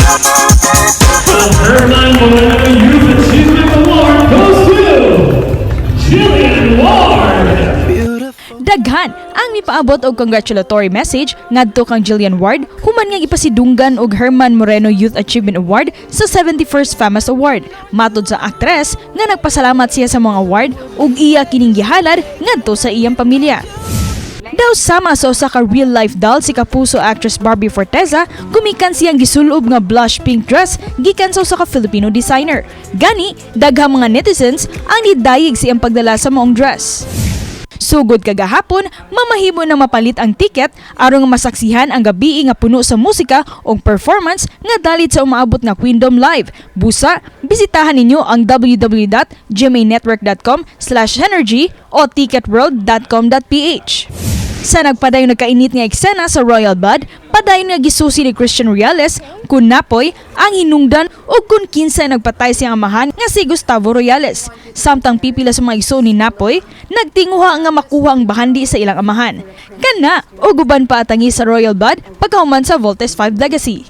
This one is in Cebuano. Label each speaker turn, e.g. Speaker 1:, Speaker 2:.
Speaker 1: The Herman Moreno Youth Achievement Award goes to Jillian Ward.
Speaker 2: Daghan ang mipaabot og congratulatory message ngadto kang Jillian Ward human nga gipasidunggan og Herman Moreno Youth Achievement Award sa 71st FAMAS Award. Matod sa aktres nga nagpasalamat siya sa mga award ug iya kining gihalad ngadto sa iyang pamilya. Daw sama sa usa ka real life doll si Kapuso actress Barbie Forteza gumikan siyang gisulob nga blush pink dress gikan sa usa ka Filipino designer. Gani, daghang mga netizens ang nidayeg sa iyang pagdala sa maong dress. Sugod kagahapon, mamahimo na mapalit ang tiket aron nga masaksihan ang gabii nga puno sa musika o performance nga dalit sa umaabot nga Queendom Live. Busa, bisitahan ninyo ang www.gmanetwork.com/energy o ticketworld.com.ph. Sa nagpadayon nagkainit nga eksena sa Royal Blood, padayon nga gisusi ni Christian Royales kung napoy ang hinungdan o kung kinsa nagpatay siyang amahan nga si Gustavo Royales. Samtang pipila sa mga igsoon ni Napoy, nagtinguha nga makuha ang bahandi sa ilang amahan. Kana, ug uban pa atangi sa Royal Blood pagkahuman sa Voltes 5 Legacy.